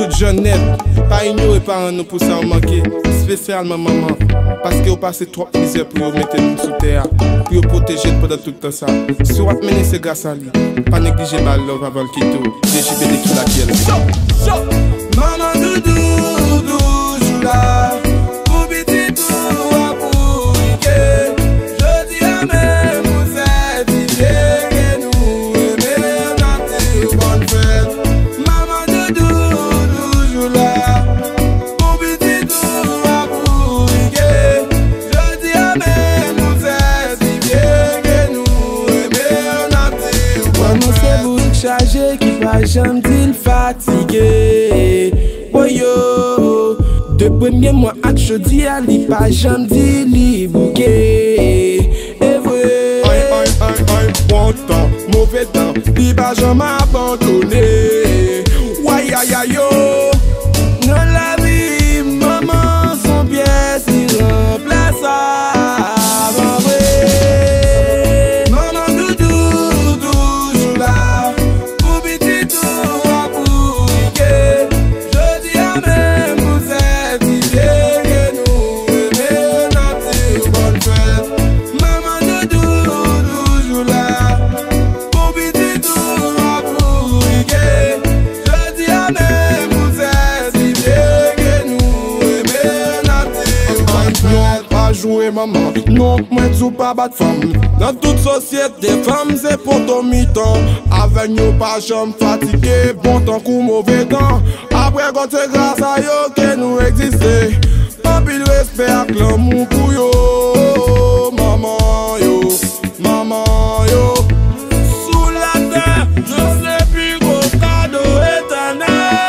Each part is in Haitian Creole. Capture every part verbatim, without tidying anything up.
Tout jèn nèt, pa inyore paran nou pou sa yo manke, espesyalman manman, paske yo pase twòp mizè pou yo mete nou sou tè a, pou yo pwoteje n pandan tout tan sa. Si w ap mennen, se gras a li. Pa neglije ba l love avan l kite w. D J B de Kilakyèl. Manman doudou toujou la pou pitit ou a bourike. Jodi a menm pou sètifye ke nou renmen w, n ap di w bòn fèt. Manman doudou toujou la pou pitit ou a bourike. Jodi a menm pou sètifye ke nou renmen w, n ap di w bòn fèt. Manman se bourik chaje ki pa janm di l fatige. Woyo, de premye mwa ak jodi a, li pa janm di li bouke. E vre. Ay, ay, ay, ay, bon tan, move tan, li pa janm abandone. Way, ay, ay, yo. Nan lavi, manman se yon pyès iranplasab, an vre. Manman doudou toujou la pou pitit ou a bourike. Jodi a menm pou sètifye ke nou renmen w, n ap di w bòn fèt. Manman doudou toujou la pou pitit ou a bourike. Jodi a menm pou sètifye ke nou renmen w, n ap di w bòn fèt. Pa joure manman, non, mwen di w pa bat fanm. Nan tout sosyete, fanm se poto mitan. Avè n yo pa janm fatige, bon tan kou move tan. Apre gòd, se gras a yo ke nou egziste. Anpil respè ak lanmou pou yo, manman yo. Manman yo sou latè, yo se pi gwo kado etènèl.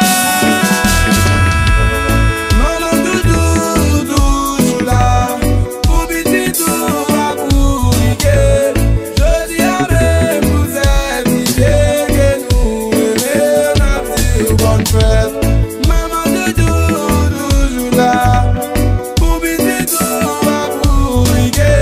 Manman doudou toujou la pou pitit ou a bourike. Jodi a menm pou sètifye ke nou renmen w, n ap di w bòn fèt. Manman doudou toujou la pou pitit ou a bourike.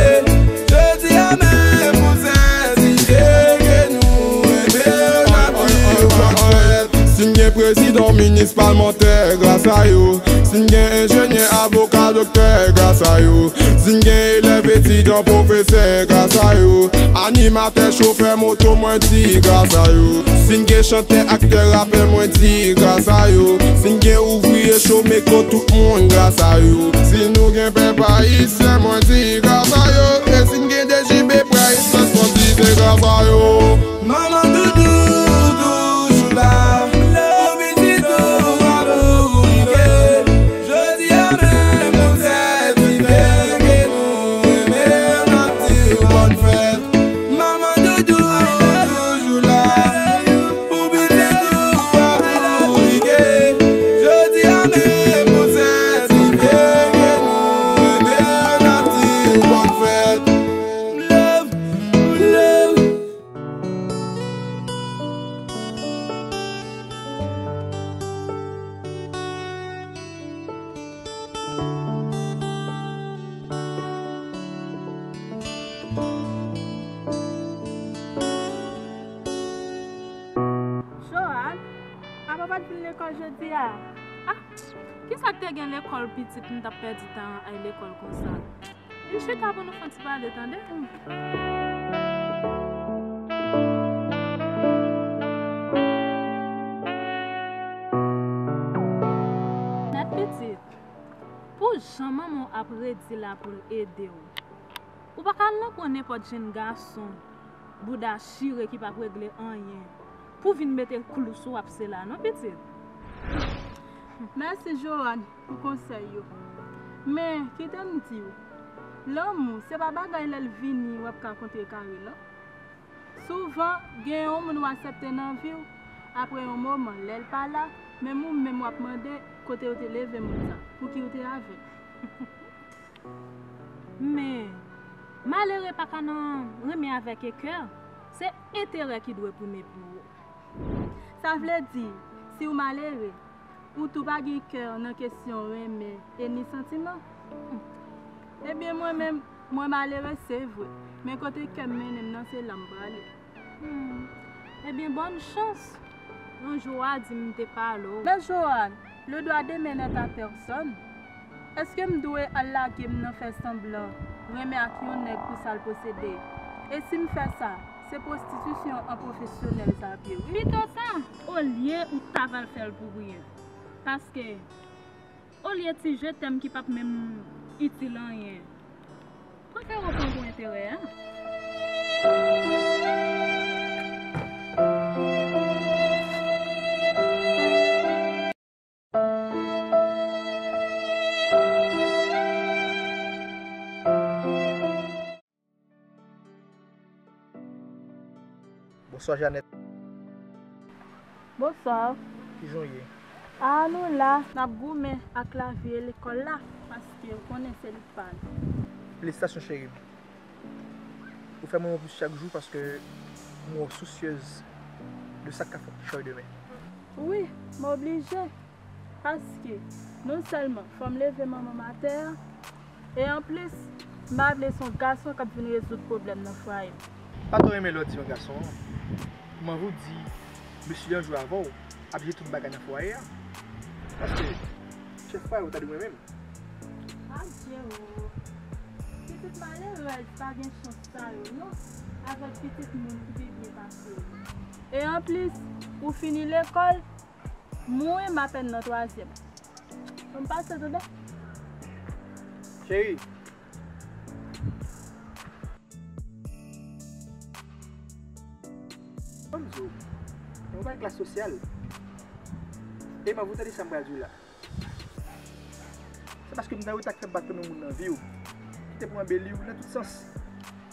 Jodi a menm pou sètifye ke nou renmen w, n ap di w bòn fèt. Si n gen prezidan, minis, palmantè, gras a yo. Si n gen enjenyè, avoka, doktè, gras a yo. Si n gen elèv, etidyan, pwofesè, gras a yo. Animatè, chofè moto, mwen di gras a yo. Si n gen chantè, aktè, rapè, mwen di gras a yo. Si n gen ouvriye, chomeko, tout moun gras a yo. Si nou gen pèp ayisyen, mwen di gras a yo. E si n gen D J B près, mwen di se gras a yo. Manman doudou toujou la pou pitit ou a bourike. Jodi a menm pou sètifye ke nou renmen w, n ap di w bòn fèt. Manman doudou toujou la pou pitit ou a bourike. Jodi a menm pou sètifye ke nou renmen w, n ap di w bòn fèt. Love, love. Johan, apa w pa t vin lekòl jodi a? Ah, kisa k te gen lekòl pitit m t ap pèdi tan an al lekòl konsa? Vin chita pou nou fè yon ti pale, tande? Nèt pitit, pou jan manman w ap redi la pou l ede w, ou pa ka al nan kwen nenpòt jenn gason bouda chire ki p ap regle anyen pou vin mete klou sou w ap sela non, pitit. Mèsi, Johan, pou konsèy yo. Men, kite m di w, lanmou, se pa bagay lè l vini w ap ka kontrekare, non. Souvan, gen yon moun w aksepte nan vi w, apre yon moman, lè l pa la, menm ou menm w ap mande kote yo te leve moun sa, pouki w te avè l. Men, malere pa ka nan renmen avèk ekè, se enterè ki dwe prime pou ou. Sa vle di, si w malere, ou tou pa gen kè nan kesyon renmen e ni santiman. Ebyen, mwen menm, mwen malere, se vre, men kote kè m mennen m nan, se la m prale. Hmm. Ebyen, bòn chans. Yon jou w a di m te pale w. Men Johan, le droit d'aimer n'est à personne. Èske m dwe al lage m nan fè sanblan renmen ak yon nèg pou sa l posede? E si m fè sa, se pwostitisyon an pwofesyonèl sa ap ye, wi. Pito sa, olye ou ta va l fè l pou rien. Paske, olye ti je t'aime ki p ap menm itil anyen, prefere w pran pou enterè a. Bonswa, Janèt. Bonswa. Kijan w ye? A, nou la, n ap goumen ak lavi e lekòl la, paske ou konnen se li k pa n. Felisitasyon, cheri m. Ou fè m renmen w plis chak jou paske m wè w sousyez de sa k ka fèt chay demen. Wi, m oblije. Paske, non sèlman fò m leve manman m atè a, e anplis, m pa vle se yon gason k ap vin rezoud pwoblèm nan fwaye m. Pa twò renmen lè w di yon gason an. M anvi w di, mesye an jwe avè w, ap jere tout bagay nan fwaye a. Paske, chèf fwaye ou ta dwe renmen m. Adje o! Pitit malerèz pa gen chans sa yo non, avèk pitit moun ki pi byen pase yo. E anplis, ou fini lekòl, mwen m apèn nan twazyèm. Ban m pase, tande? Cheri. Ban m di w, yon bagay klas sosyal. E m anvi w tande sa m pral di w la. Se paske m nan reta k fè m pa t renmen moun nan vi w. Kite pou anbeli w nan tout sans.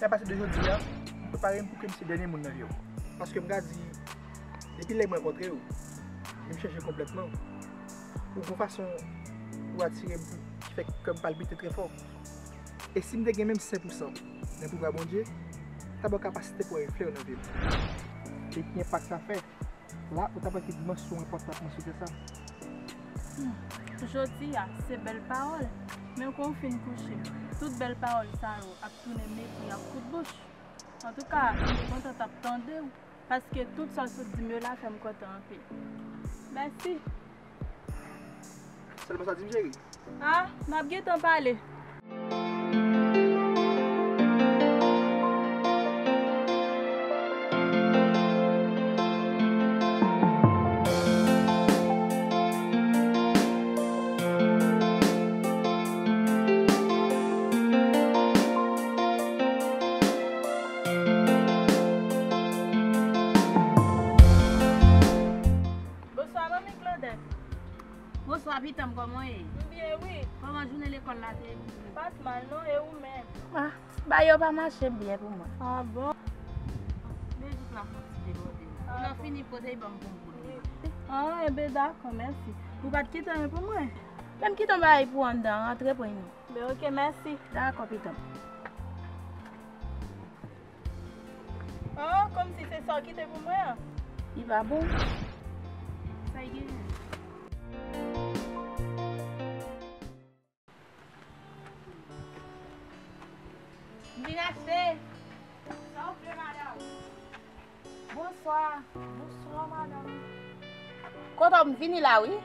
Fè pati de jodi a, m prepare m pou ke m se dènye moun nan vi w. Paske m ka di, depi lè m rankontre w, vi m chanje konplètman. Ou gon fason ou atire m ki fè kè m palpite trè fò. E si m te gen menm senk pou san nan pouvwa Bondye, ta ba w kapasite pou w reflè nan vi m. E ki enpak sa fè? La, ou ta wè ki dimansyon enpòtans mwen sou tè sa. Hmm. Jodi a, se bèl pawòl, men kon w fin kouche, tout bèl pawòl sa yo ap tounen mepri ak kout bouch. Antouka, m te kontan t ap tande w, paske tout sa w sot di m yo la fè m kontan anpil. Mèsi. Sèlman sa di m, cheri. A, n ap gentan pale. Bonswa, manmi Claudette. Bonswa, pitanm, kòman w ye? M byen, wi. Kòman jounen lekòl la te ye pou ou? Pa t mal, non, e ou menm? A, bagay yo pa mache byen pou mwen. A bon? Men tout la fon ti debòde la. A bon. Lè w fini poze, ban m pou m poze. A, enben, dakò, mèsi. Ou pa t kite anyen pou mwen? Men m kite yon bagay pou ou anndan an, antre pran li non. Ben, oke, mèsi. Dakò, pitanm. Oh, kòmsi se sa w kite pou mwen an. Li pa bon. Sa l genyen? Vin achte. Sa w vle, madanm? Bonswa. Bonswa, madanm. Kontan m vini la, wi.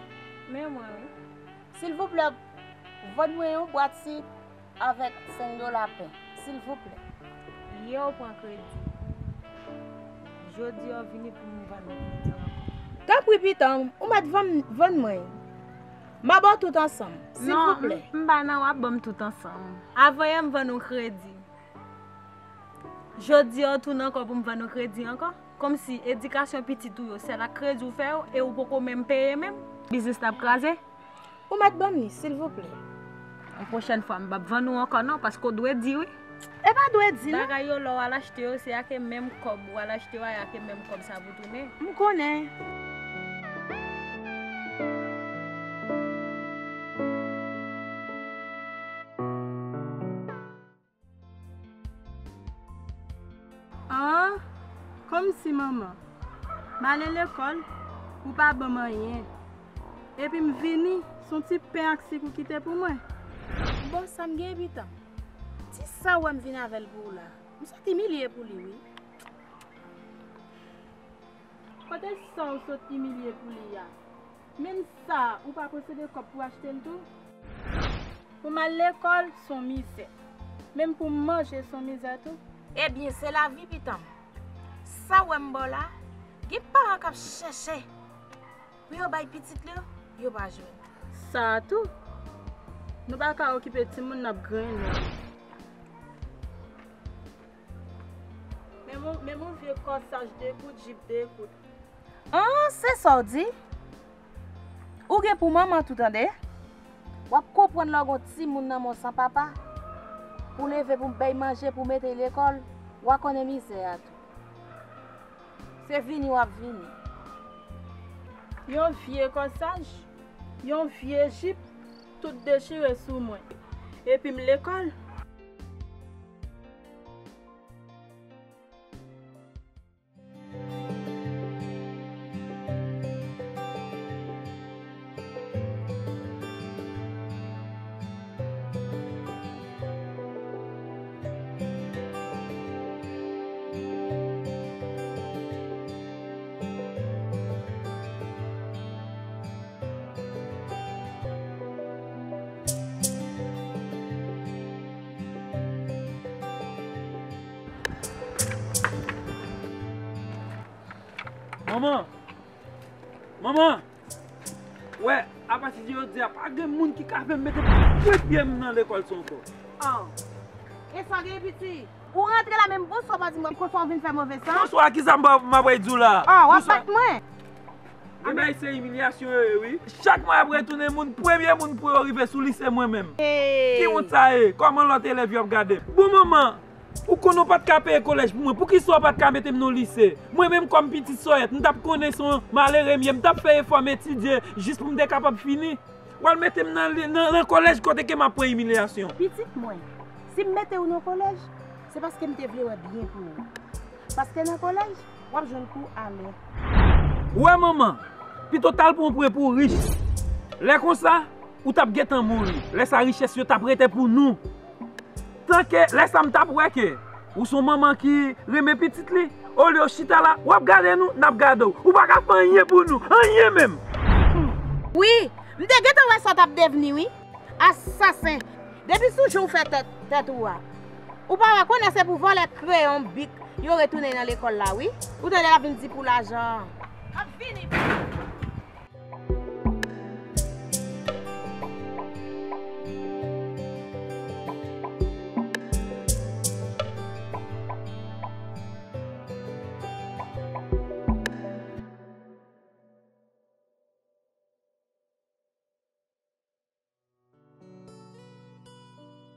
Men mwen, wi. Silvouplè, vann mwen yon bwat sik avèk senk dola pen, silvouplè. Yè w pran kredi. Jodi a w vini pou m vann ou kredi ankò. Tanpri, pitanm, ou mèt vann, vann mwen. M a ba w tout ansanm, silvouplè. Non, m, m pa nan w ap ban m tout ansanm. Avan yè m vann ou kredi. Jodi a w tounen ankò pou m vann ou kredi ankò? Kòmsi edikasyon pitit ou yo, sèl ak kredi w fè yo, e ou poko menm peye menm? Biznis la ap kraze? Ou mèt ban m li, silvouplè. Yon pwochèn fwa, m p ap vann ou ankò non, paske w dwe di wi. E pa dwe di non. Bagay yo, lè w al achte yo, se ak e menm kòb ou al achte yo a, e ak e menm kòb sa pou tounen. M konnen. An, kòmsi manman, m ale lekòl, ou pa ban m anyen. Epi m vini, se yon ti pen ak sik ou kite pou mwen. Bon, sa m gen epitan? Ti sa w wè m vin avè l pou ou la. M sot imilye pou li, wi. Kote sa w sot imilye pou li a? Menm sa, ou pa posede kòb pou achte l tou? Pou m al lekòl, s on mizè. Menm pou m manje, s on mizè tou. Ebyen, se lavi, pitit mwen. Sa w wè m ba w la, gen paran k ap chèche pou yo bay pitit yo, yo pa jwenn. Sa a tou, nou pa ka okipe timoun n ap griyen non. Menm yon, menm yon vye kòsaj de kout, jip de kout. An, se sa w di? Ou gen pou manman tou tande. W ap konprann lè w gen yon timoun nan men w san papa. Pou leve pou m bay manje, pou mete lekòl, w a konnen mizè a tou. Se vini w ap vini. Yon vye kòsaj, yon vye jip, tout dechire sou mwen. Epi m lekòl. Manman! Manman! Wè, apati de jodi a, pa gen moun ki ka fè m mete pwen pye m nan lekòl sa ankò. Oh. E sa gen piti? Ou rantre la menm bonswa pa di mwen konsa w vin fè move san? Bonswa, kisa m pa, m ap di w la? Oh, w ap bat mwen? Gen bagay se imilyasyon yo ye, wi. Chak mwen ap retounen moun, premye moun pou yo rive sou li se mwen menm. Hey. Ki wont sa ye? Kòman lòt elèv yo ap gade m? Bon manman, ou konn ou pa t ka peye kolèj pou mwen, poukisa w pa t ka mete m nan lise? Mwen menm kòm pitit sòyèt, m t ap konnen se yon malere m ye, m t ap fè efò m etidye jis pou m te kapab fini. W al mete m nan, nan, nan kolèj kote ke m ap pran imilyasyon. Pitit mwen, si m mete w nan kolèj, se paske m te vle wè byen pou ou. Paske nan kolèj, w ap jwenn kou alè. Ou wè manman, pito w t al pran yon pwen pou w rich. Lè konsa, ou t ap gentan mouri. Lè sa richès yo t ap rete pou nou. Tanke lè sa m t ap wè ke ou s on manman ki renmen pitit li, olye w chita la, w ap gade nou, n ap gade w. Ou pa ka fè anyen pou nou, anyen menm. Wi, m te gentan wè sa w t ap devni, wi. Asasen. Depi sou jou w fè tèt, tèt ou a. Ou pa wè konnen se pou vòlè kreyon, bik, yo retounen nan lekòl la, wi. Ou tande l ap vin di pou lajan. M ap vini.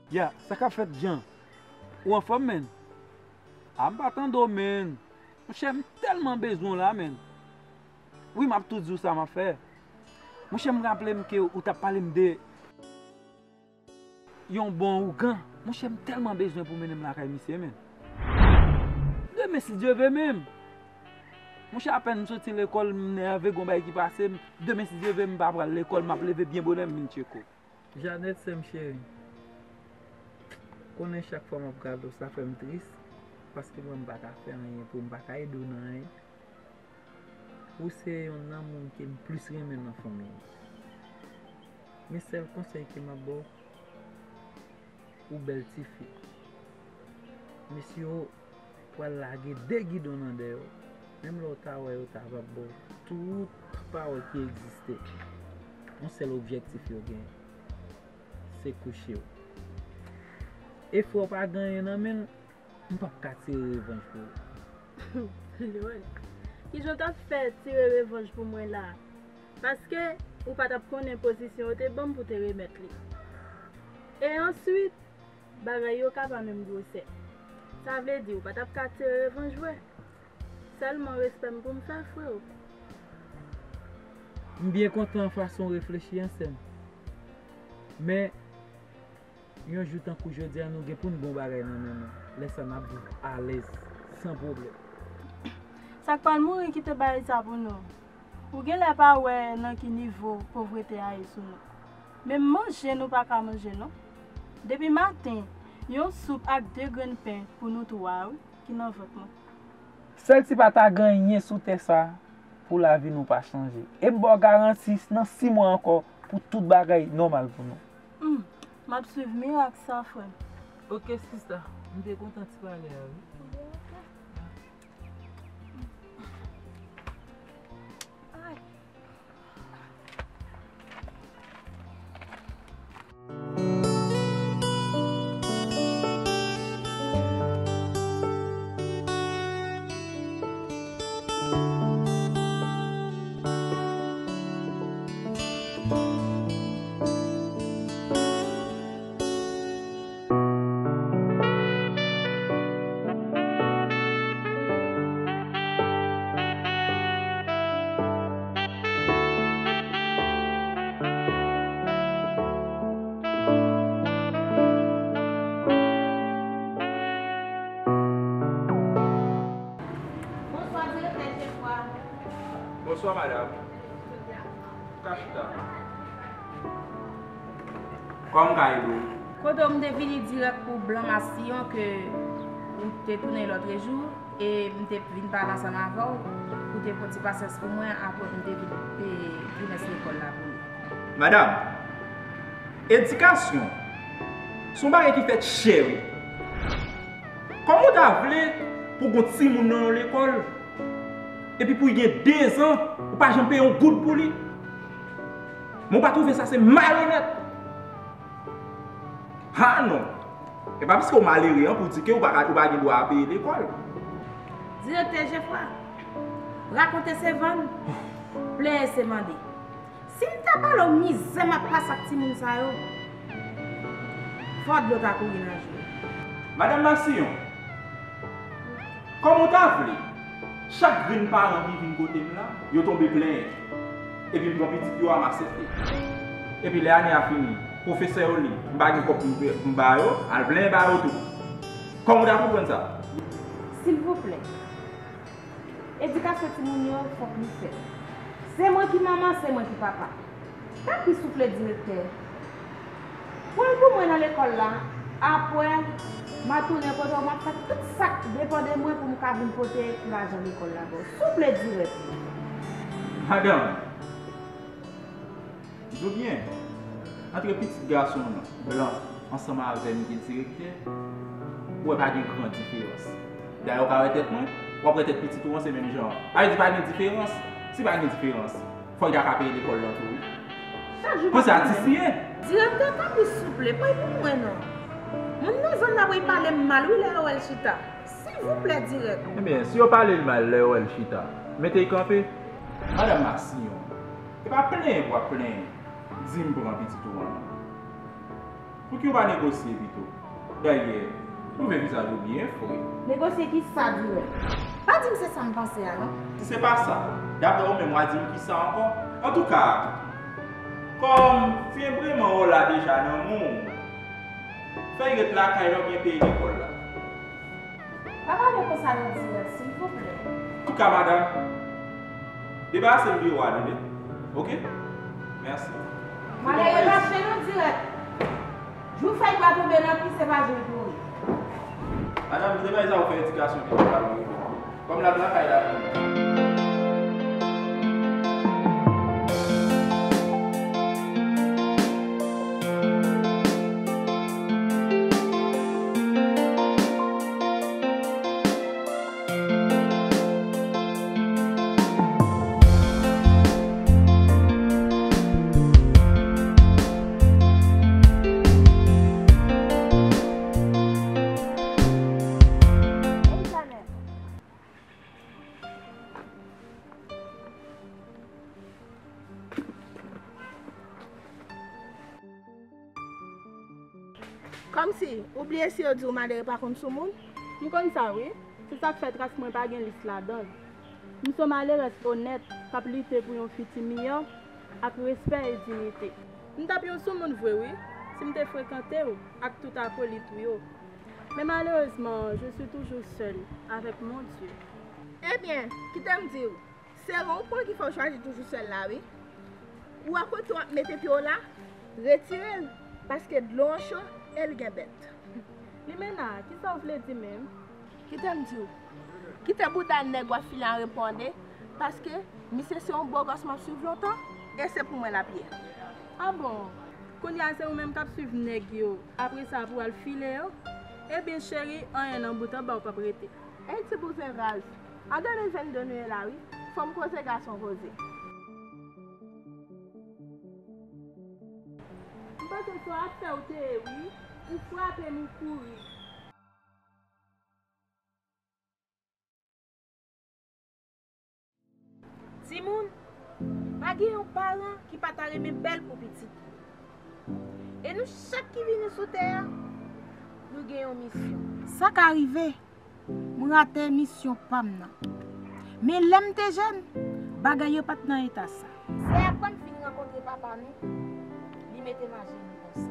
Ya, sa k ap fèt, Jan? Ou anfòm, menn? A, m pa tande w, menn. Monchè, m tèlman bezwen w la, menn. Wi, m ap tou di w sa m ap fè. Monchè, m raple m ke ou t ap pale m de yon bon ougan. Monchè, m tèlman bezwen pou mennen m lakay misye, menn. Demen, si Dye vle, menm. Monchè, apèn m soti lekòl, m nève, gon bagay ki pase m. Demen, si Dye vle, m pa pral lekòl, m ap leve byen bonè, m vin tcheke w. Janèt, sè m cheri, konnen chak fwa m ap gade w, sa fè m tris, paske mwen, m pa ka fè anyen pou w, m pa ka ede w nan anyen. Ou se yonn nan moun ke m plis renmen nan fanmi m. Men sèl konsèy ke m ap ba w, ou bèl tifi. Mesye yo pral lage de gidon nan dèyè w. Menm lè w ta wè yo, ta va ba w tout pawòl ki egziste. Yon sèl objektif yo genyen, se kouche w. Efò pa gen anyen nan men l, m p ap ka tire revanj pou ou. Lòd, kijan w t ap fè tire revanj pou mwen la? Paske ou pa t ap konnen pozisyon yo te ban m pou te remèt li. E answit, bagay yo ka pa menm gwosè. Sa vle di ou pa t ap ka tire revanj vre. Sèlman respè m pou m fè, freo. M byen kontan fason w reflechi an, sè m. Men, yon jou tankou jodi a, nou gen pou n gen yon bagay nan men nou. Lè sa, n ap viv alèz, san pwoblèm. Sa k pral mouri kite bagay sa pou nou. Ou genlè pa wè nan ki nivo povrete a ye sou nou. Menm manje nou pa ka manje non. Depi maten, yon soup ak de grenn pen pou nou twa wi, ki nan vant mwen. Sèl si pa ta gen anyen sou tè sa, pou lavi nou pa chanje. E m ba w garanti, nan sis mwa ankò, pou tout bagay nòmal pou nou. Hmm, m ap swiv mirak sa, frè m. Ok, sista. M te kontan ti pale a, wi. Ay. Bonswa, direktè Jefwa. Bonswa, madanm. Ka chita. Kòman m ka ede w? Kote w, m te vini dirèk pou blan Masiyon ke ou te tounen lòtrejou, e m te vin pale ansanm avè w, pou te pran ti pasyans pou mwen, apre m te vin peye trimès lekòl la pou li. Madanm, edikasyon se yon bagay ki fèt chè, wi. Kòman w ta vle pou gon timoun nan yon lekòl, epi pou l gen dezan, ou pa janm peye yon goud pou li? Men w pa twouve sa se malonèt? Ha non! E pa paske w malere an pou di ke w pa ka, ou pa gen dwa a peye lekòl. Direktè Jefwa, rakonte se vann, plenyen se mande. Si m ta pale w mizè m ap pase ak timoun sa yo, fò dlo ta kouri nan je w. Madanm Masiyon, kòman w ta vle chak grenn paran ki vin kote m la, yo tonbe plenyen, epi m pran pitit yo a m aksepte? Epi lè ane a fini, pwofesè yo li, m pa gen kòb pou m, pou m ba yo, al plenyen ba yo tou. Kòman w ta konprann sa? Silvouplè. Edikasyon timoun yo fòk li fèt. Se mwen ki manman, se mwen ki papa. Tanpri souple direktè, pran l pou mwen nan lekòl la. Apre, m a tounen kote w, m ap fè tout sa k depann de mwen pou m ka vin pote lajan lekòl la ba w. Souple direktè. Madanm, di w byen, antre pitit gason w lan, blan, ansanm avè m ki direktè, ou wè pa gen gran diferans. Dayè, ou ka wè tèt mwen, w ap wè tèt pitit ou an se menm jan an. Sa vle di pa gen diferans. Si pa gen diferans, fò l ta ka peye lekòl lan tou, wi. Chak jou. Konsa, ti siye. Direktè, tanpri souple, pray pou mwen non. Moun nan zòn nan ap pale m mal, wi, lè yo wè l chita. Silvouplè, dirèk. Ebyen, si yo pale l mal lè yo wè l chita, mete l kanpe. Madanm Masiyon, e pa plenyen pou w ap plenyen, di m pran pitit ou an non. Pouki w pa negosye pito? Dayè, twouve vizaj ou byen fre. Negosye kisa dirèk? Pa di m se sa m panse a non. Si se pa sa, daprè ou menm w a di m kisa ankò? Antouka, kòm febreman w la deja nan men w, fè l ret lakay la oubyen peye lekòl la. Pa pale konsa non dirèk, silvouplè. Antouka, madanm, debarase m biwo a, tande? Oke? Mèsi. Malere mache non dirèk. Jou fèy pa tonbe nan pi, se pa jou l pouri. Madanm, se pa sa ou fè edikasyon ki pa bon. Kòm l ap lakay la. Kòmsi, ou bliye si yo di w malere pa konn soumoun? M konn sa wi. Se sa k fè tras mwen pa gen lis ladan l. M se yon malerèz onèt k ap lite pou yon fiti miyò ak respè e diyite. M t ap yon soumoun vre wi, si m te frekante w ak tout akolit ou yo. Men malerezman, je suis toujours seule avec mon Dieu. Ebyen, kite m di w, se ran w pran ki fè w chwazi toujou sèl la wi. Ou wè kote w ap mete pye w la, retire l, paske dlo an cho e l gen bèt. Limena, kisa w vle di menm? Kite m di w. Kite bouda nèg w ap file a reponde, Paske misye se yon bògòs m ap swiv lontan, e se pou mwen l ap ye. A bon? Kounye a se ou menm k ap swiv nèg yo, apre sa pou al file yo? Ebyen cheri, anyen nan bout anba ou p ap rete. Ey ti bouzen raz, an de mil venn de nou ye la wi, fò m koze gason koze. M panse sa w ap fè ou te ye wi, ou frape m ou kouri. Timoun, pa gen yon paran ki pa ta renmen bèl pou pitit li. E nou chak ki vini sou tè a, nou gen yon misyon. Sa ka rive, m rate misyon pa m nan. Men lè m te jèn, bagay yo pa t nan eta sa. Se apre m fin rankontre papa nou, li mete m ajenou konsa.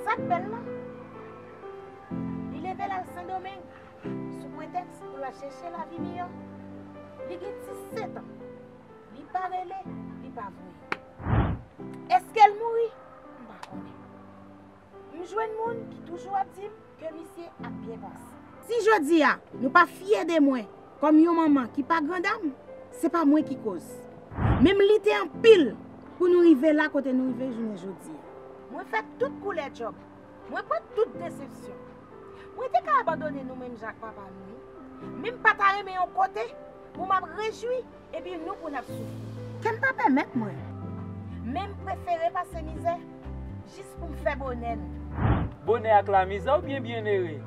Sa k bèl la, li leve l al Sendomeng sou pretèks pou l al chèche lavi miyò. Li gen disèt an. Li pa rele, li pa voye. Èske l mouri? M pa konnen. M jwenn moun ki toujou ap di m ke misye ap byen pase. Si jodi a nou pa fyè de mwen kòm yon manman ki pa grandam, se pa mwen ki koz. Men m lite anpil pou nou rive la kote nou rive jounen jodi a. Mwen fè tout koulè djòb. Mwen pran tout desepsyon. Mwen te ka abandone nou menm jan ak papa nou wi. Men m pa ta renmen yon kote pou m ap rejwi epi nou pou n ap soufri. Kè m pa pèmèt mwen. Men m prefere pase mizè jis pou m fè bonè nou. Bonè ak lamizè oubyen byennere?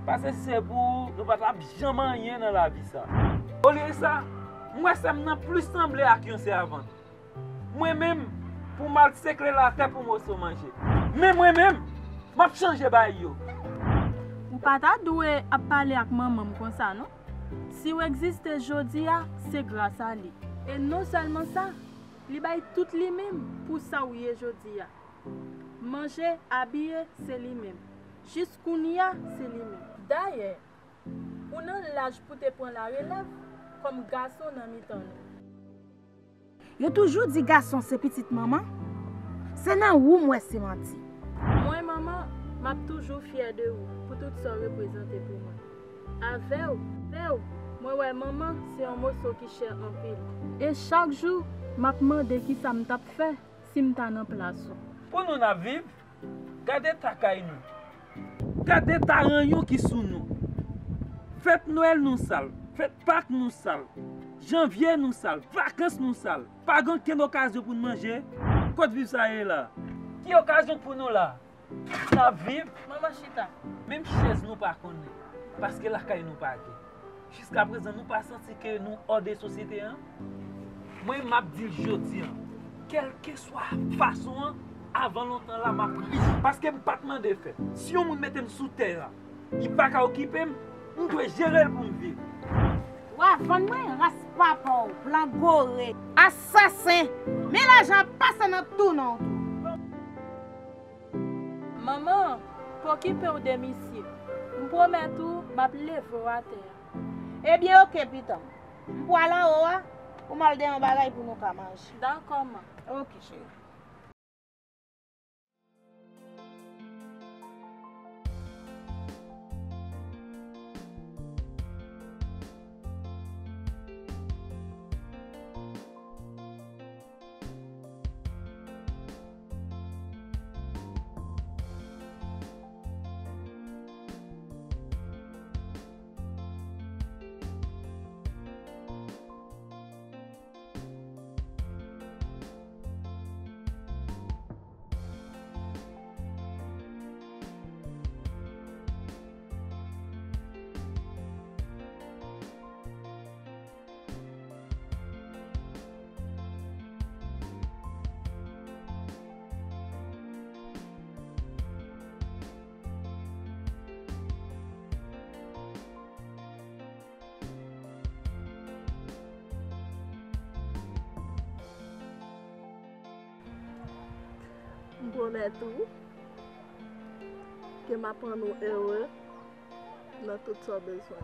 Paske si se pou ou, nou pa t ap janm anyen nan lavi sa. Olye sa, m wè sè m nan plis sanble ak yon sèvant. Mwen menm, pou m al sekle latè pou moso manje. Men mwen menm, m ap chanje bay yo. Ou pa ta dwe ap pale ak manman m konsa non. Si w egziste jodi a, se gras a li. E non sèlman sa, li bay tout li menm pou sa w ye jodi a. Manje, abiye, se li menm. Jis kounye a, se li menm. Dayè, ou nan laj pou te pran larelèv kòm gason nan mitan nou. Yo toujou di gason se pitit manman, se nan ou m wè se manti. Mwen, manman, m ap toujou fyè de ou pou tout sa w reprezante pou mwen. Avè w, avè w, mwen wè manman se yon moso ki chè anpil. E chak jou, m ap mande kisa m t ap fè si m ta nan plas ou. Pou nou n ap viv, gad eta kay nou. Gad eta ranyon ki sou nou. Fèt Nwèl nou sal, fèt Pak nou sal, Janvye nou sal, vakans nou sal. Pa gen okenn okazyon pou n manje. Kot viv sa ye la? Ki okazyon pou nou la? N ap viv. Manman chita. Menm chèz nou pa konnen, paske lakay nou pa gen. Jiskaprezan, nou pa santi ke nou hors de sosyete an? Mwen, m ap di l jodi an, kèlkeswa fason an, avan lontan la, m ap rich. Paske m pa t mande fèt. Si yon moun mete m sou tè a, li pa ka okipe m, m dwe jere l pou m viv. W a vann mwen, ras papa w, blan gore. Asasen! Men lajan ap pase nan tou nan w tou. Manman, pa okipe w de misye. M pwomèt ou, m ap leve w atè a. Ebyen, oke, pitit m. M pwal anwo a pou m al dèyè yon bagay pou nou ka manje. Dakò, man. Oke, cheri. M pwomèt ou ke m ap rann ou ere nan tout sa w bezwen.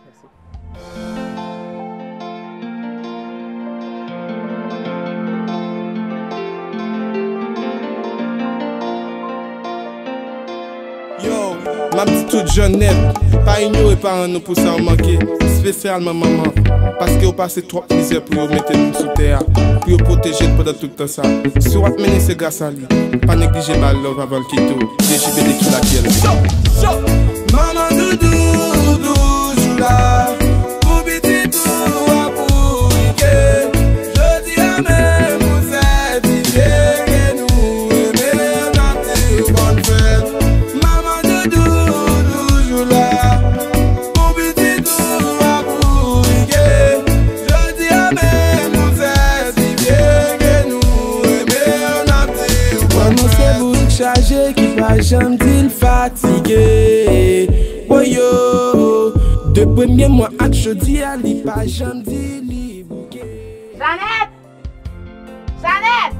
Mèsi. Yo, M ap di tout Jannette, pa inyore paran nou pou sa yo manke, espesyalman manman, paske yo pase twòp mizè pou yo mete nou sou tè a, pou yo pwoteje n pandan tout tan sa. Si w ap mennen, se gras a li. Pa neglije ba l love avan l kite w. D J B D ki lakyèl. Manman doudou toujou la pou pitit ou a pou rike. Jodi a menm ou sètifye ke nou renmen w, n ap di w bòn fèt. Manman doudou toujou la pou pitit ou a pou rike. Jodi a menm ou sètifye ke nou renmen w, n ap di w bòn fèt. Manman se bouk chaje ki pa janm di l fatige. Woyo, de premye mwa ak jodi a, li pa janm di li bouke. Janèt! Janèt!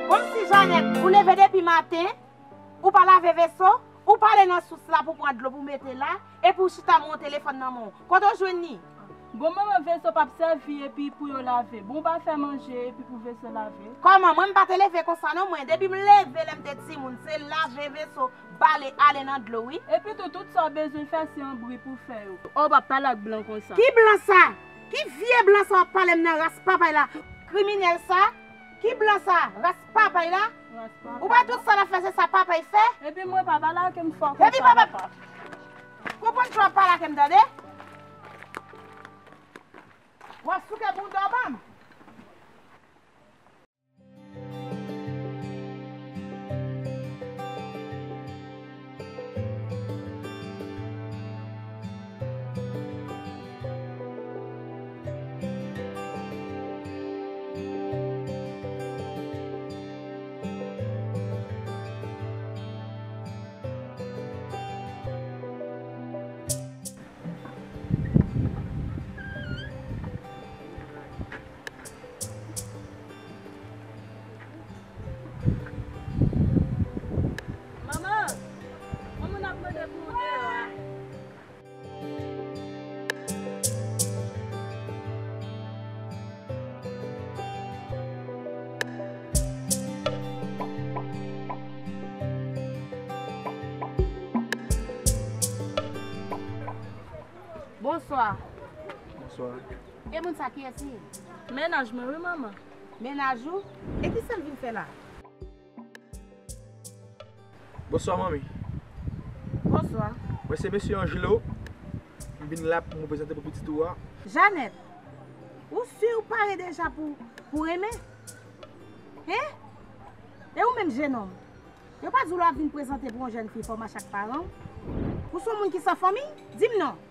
Kòmsi Janèt, ou leve depi maten, ou pa lave veso, ou pa ale nan sous la pou pran dlo pou mete la, epi ou chita mwen yon telefòn nan men w. Kote w jwenn li? Bon, manman, veso p ap sèvi epi pou yo lave. Bon, ou pa fè manje epi pou veso lave. Kòman? Mwen, m pa te leve konsa non, mwen. Depi m leve, lè m te timoun, se lave veso, bale, ale nan dlo, wi. Epi tou, tout sa w bezwen fè, se yon bri pou fè yo. O, w p ap pale ak blan konsa. Ki blan sa? Ki vye blan sa w ap pale m nan ras papay la? Kriminèl sa? Ki blan sa? Ras papay la? Ras papay. Ou pa tout sa l ap fè, se sa papay fè? Epi mwen pa pale ak m fò konsa. Epi papa, konprann sa w ap pale ak m, tande? W ap souke bounda w ban m. Manman, manman, n ap mande pou ou deyò a. Bonswa. Bonswa. E moun sa, kiyès li ye? Mennaj mwen wi, manman. Mennaj ou? E kisa l vin fè la? Bonswa, manmi. Bonswa. Mwen se mesye Angelo. M vin la pou mwen prezante pou pitit ou a. Janèt, ou si ou pare deja pou, pou renmen? Hen? E ou menm, jenòm? Yo pa di w lè w ap vin prezante pou yon jèn fi, fò w mache ak paran w? Ou se yon moun ki san fanmi? Di m non.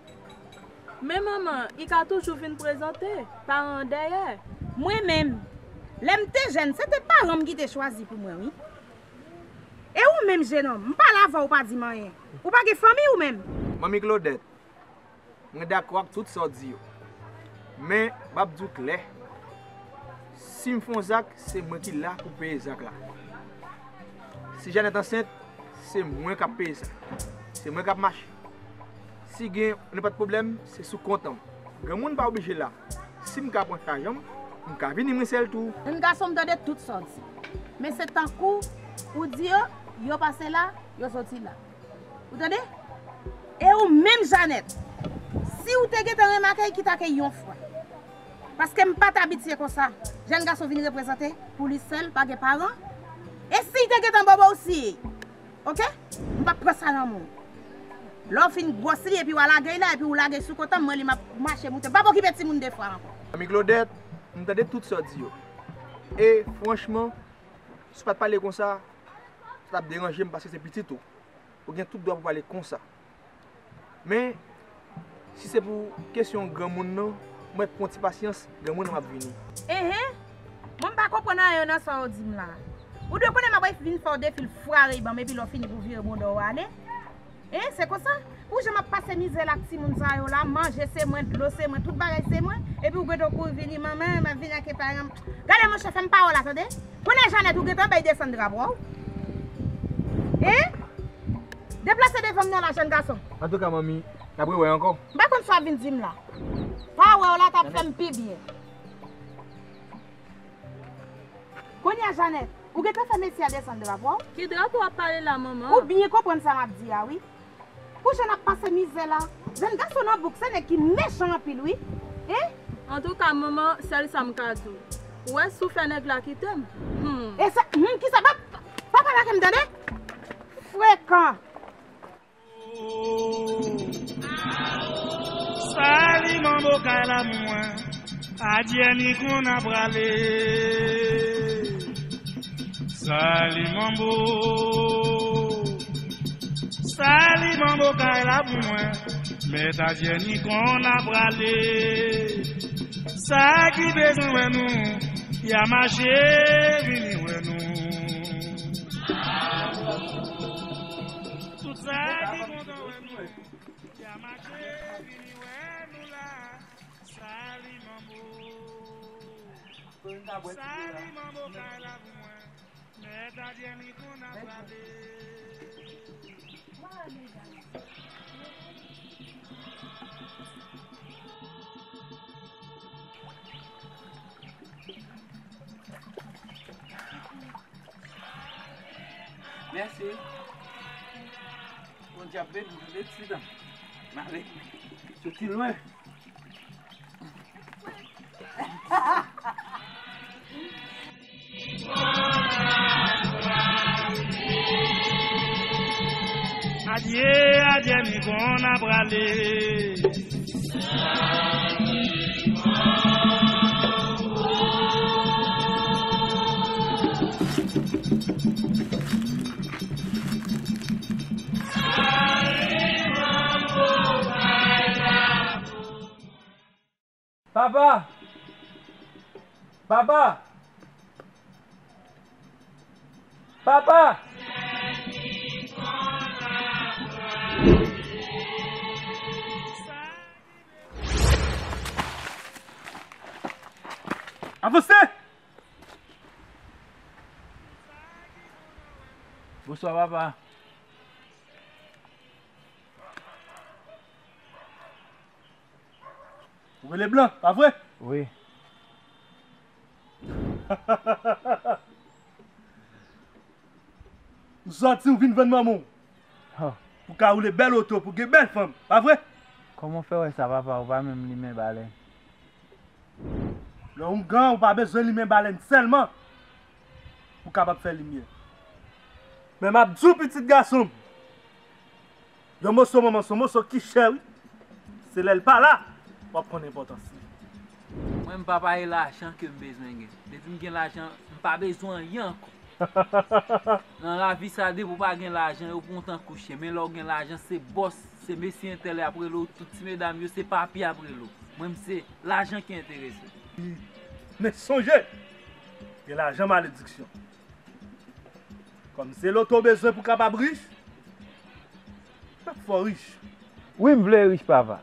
Men manman, li ka toujou vin prezante, paran an dèyè. Mwen menm, lè m te jèn, se te paran m ki te chwazi pou mwen, wi. E ou menm, jenòm, m pale avè w, ou pa di m anyen. Ou pa gen fanmi ou menm? Manmi Claudette, mwen dakò ak tout sa w di yo. Men, m ap di w klè, si m fè yon zak, se mwen ki la pou peye zak la. Si Janèt ansent, se mwen k ap peye sa. Se mwen k ap mache. Si gen nenpòt pwoblèm, se sou kont an m. Granmoun pa oblije la. Si m ka pran chaj an m, m ka vini mwen sèl tou. Jenn gason, m tande tout sa w di. Men se tankou ou di yo, yo pase la, yo soti la. Ou tande? E ou menm, Janèt, si ou te gentan remake l, kite l yon fwa. Paske m pa t abitye konsa. Jèn gason vin reprezante pou li sèl, pa gen paran. E si l te gentan bò bò w, si, oke? M p ap pran sa nan men w. Lè w fin gwòs li, epi w al lage l la, epi w lage l sou kont an m, mwen li m ap mache moute. M p ap okipe timoun de fwa ankò. Manmi Claudette, m tande tout sa w di yo. E franchman, si w pa t pale konsa, sa t ap deranje m paske se pitit ou. Ou gen tout dwa pou pale konsa. Men, si se pou kesyon granmoun nan, mwen pran ti pasyans, granmoun nan m ap vini. Enhen! Mwen m pa konprann anyen nan sa w di m la. Ou dwe konnen m ap vin fè w defil fwa reybanm epi lè w fini pou vire bounda w ale. Hen, se konsa? Pou jan m ap pase mizè la ak timoun sa yo la, manje se mwen, dlo se mwen, tout bagay se mwen, epi w gentan kouri vini, manman, m ap vini ak eparan m. Gade monchè, fè m pa wè w la, tande? Kounye a Janèt, ou gentan bay desann dra pou w? Hein? Deplase devan m non la, jèn gason. Antouka, manmi, n ap rewè ankò. M pa konn sa w ap vin di m la. Pa wè w la, t ap fè m pi byen. Kounye a, Janèt, ou gentan fè mesye a desann drapo a? Ki drapo w ap pale la, manman? Ou byen konprann sa m ap di a, wi. Pou jan n ap pase mizè la. Jèn gason nan bouk, se nèg ki mechan anpil, wi. Hein? Antouka, manman, sèl sa m ka di w. Ou wè, si w fè nèg la kite m. Hmm. E sa, hmm, kisa, pa, pa pale ak m, tande? Frekan. Sali manbo kay la pou mwen. Adyè ni konn ap prale. Sali manbo. Sali manbo kay la pou mwen. Mèt adyè ni konn ap prale. Sa ki bezwen wè nou, y a mache vini wè nou. Tout sa ki kontan wè nou, y a mache vini wè nou la. Sali manbo. Sali manbo kay la pou mwen. Mèt adyè ni konn ap prale. Mèsi. Bondye ap beni w, tande ti dan. M ale. Soti lwen. Adyè, adyè, mi konn ap prale. Papa! Papa! Papa! Avanse! Bonswa, papa. Ou rele Blan, pa vre? Wi. Ou sòti, ou vin vann manman w. Hò. Pou ka woule bèl oto, pou gen bèl fanm, pa vre? Kòman w fè wè sa, papa? Ou pa menm limen balèn. Lè w oungan, ou pa bezwen limen balèn sèlman pou w kapab fè limyè. Men m ap di w, pitit gason m, yon moso manman se yon moso ki chè, wi. Se lè l pa la, w ap konn enpòtans li. Mwen, m papa, e lajan ke m bezwen gen. Depi m gen lajan, m pa bezwen anyen ankò. Nan lavi sa, depi w pa gen lajan, yo pran w tankou chen. Men lè w gen lajan, se bòs, se mesye entèl y ap rele w, tout ti medam yo, se papi y ap rele w. Mwen, m se lajan ki enterese m. Men sonje, gen lajan malediksyon. Kòm se loto w bezwen pou w kapab rich, m ap fè w rich. Wi, m vle rich, papa.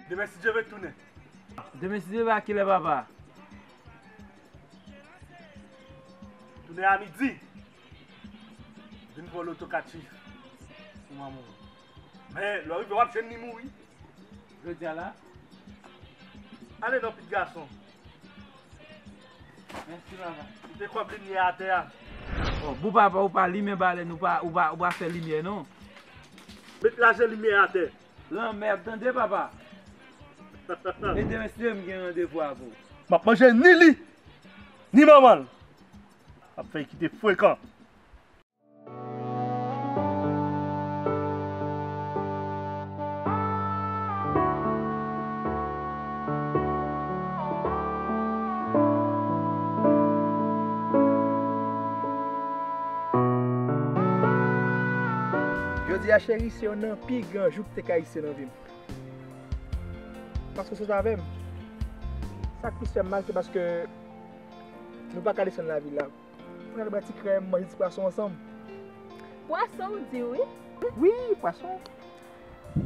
Demen, si Dye vle, tounen. Demen, si Dye vle, a kilè, papa? Tounen a midi. Vin pran loto kat chif pou manman w. Men, lè w rive, w ap jwenn li mouri. Jodi a la? Ale non, pitit gason. Mèsi, papa. Kite kòb limyè atè a. Ò, bon papa, ou pa limen balèn, ou pa, ou pa, ou pa fè limyè, non. Met lajan limyè atè. Lanmè ap tande, papa. E demen, si Dye vle, m gen randevou avè w. M ap manje ni li, ni manman l. M ap fè l kite frekan. Ya cheri, se youn nan pi gran jou ki te ka egziste nan vi m. Paske w sot avè m. Sa k plis fè m mal, se paske nou pa ka desann lavil la. Pou n al bwè ti krèm, manje ti pwason ansanm. Pwason, w di wi? Wi, pwason.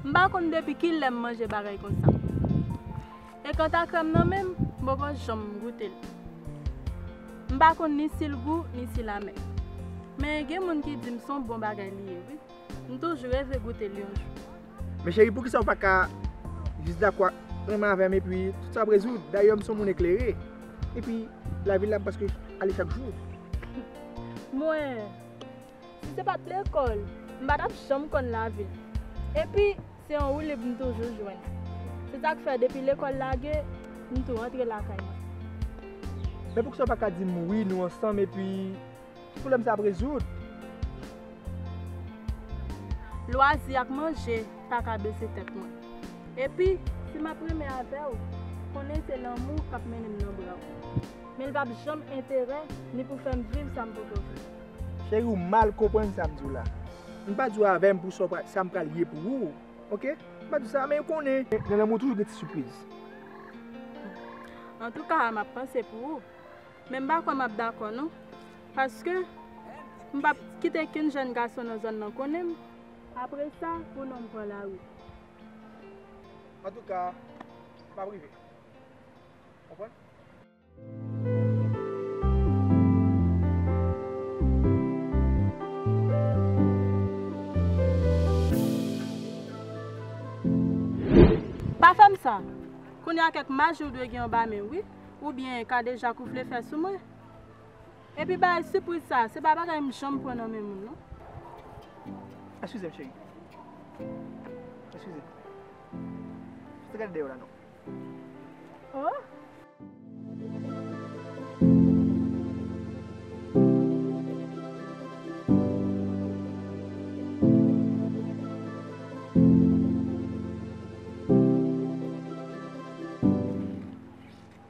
M pa konn depi kilè m manje bagay konsa. E kanta krèm nan menm, m poko janm goute l. M pa konn ni si l gou, ni si l amè. Men gen moun ki di m se yon bon bagay li ye, wi. M toujou reve goute l yon jou. Men cheri, poukisa w pa ka jis dakò ak renmen avè m epi tout sa ap rezoud? Dayè, m se yon moun eklere. Epi, lavi la ap prèske ale chak jou. Mwen, si se pa t lekòl, m pa t ap janm konn lavi. Epi, se yon woulib m toujou jwenn. Se sa k fè, depi lekòl lage, m tou rantre lakay mwen. Men poukisa w pa ka di m wi, nou ansanm, epi pwoblèm sa ap rezoud. Lwazi ak manje pa ka bese tèt mwen. Epi, si m ap renmen avè w, konnen se lanmou k ap mennen m nan bra w. Men l p ap janm enterè ni pou fè m viv sa m poko viv. Cheri, ou mal konprann sa m di w la. M pa di w avè m pou sa w pra-, sa m pral ye pou ou, oke? M pa di w sa, men konnen nan lanmou toujou gen ti sipriz. Antouka, m ap panse pou ou. Men m pa kwè m ap dakò non. Paske m p ap kite kenn jèn gason nan zòn nan konnen m. Apre sa, pou non m pran lari. Antouka, m ap rive. Konprann? Pa fè m sa. Kounye a kèk maji w dwe gen anba men w, wi. Oubyen kadejak ou vle fè sou mwen. Epi bagay sipriz sa, se pa bagay m janm pran nan men moun, non. Eskize m, cheri. Eskize. Fè gade dèyè w la, non. Oh!